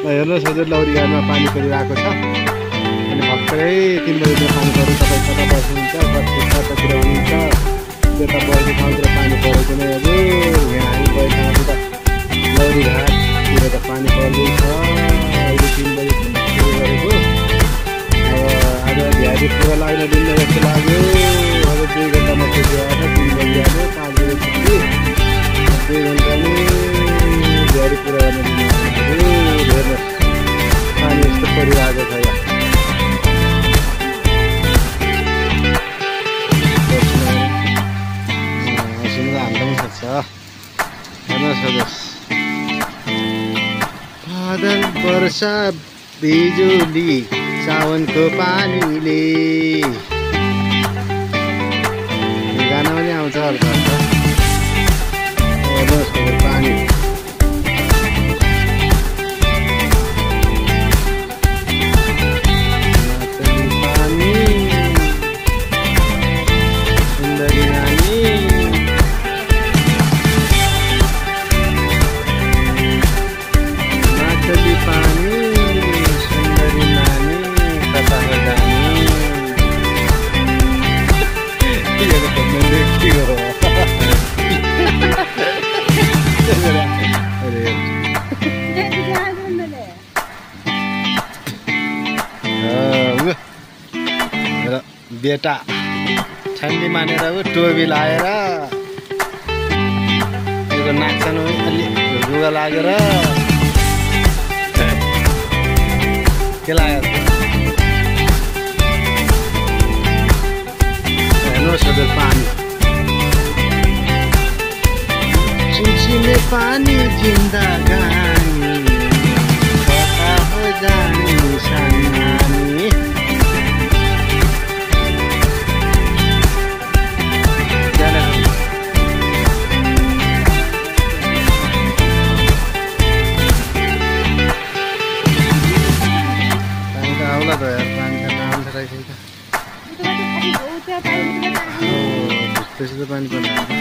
हेर्नुहोस् हजुर लौरी घाटमा पानी परिरहेको छ अनि भर्खरै 3 बजेतिर पानी पर्यो। तपाईँ कता बस्नुहुन्छ कतातिर हुनुहुन्छ त्यता बस्ने ठाउँतिर पानी परेको नै हजुर। यहाँ हामी गएको ठाउँतिर लौरी घाटतिर त पानी पर्दैछ। अहिले 3 बजे सुरु गरेको। अब आज भ्याडी पुरा लाग्न दिन्न जस्तो लाग्यो। अब 2 घन्टामा छुट्टी आएर 3 बजी आयो 5 बजे छुट्टी 2 घन्टा नै भ्याडी पुरा गर्न दिनु। हेर्नुहोस् पानी यस्तो परिरहेको छ यहाँ। मसिनो हाल्नु पनि सक्छ। हेर्नुहोस् हेर्नुहोस् बादल वर्षा बिजुली सावनको पानीले गाना पनि आउँछ हल्का हल्का। हेर्नुहोस् पानी बेटा ठन्डी मानेर टोपी लाएर यो नाक्सानो अलि रुगा लागेर के लाग्यो हेर्नुहोस् हजुर पानी चिमचिमे पानी जिन्दगानी कता हो जानी सन्नानी। त्यसै त पानी पर्छ।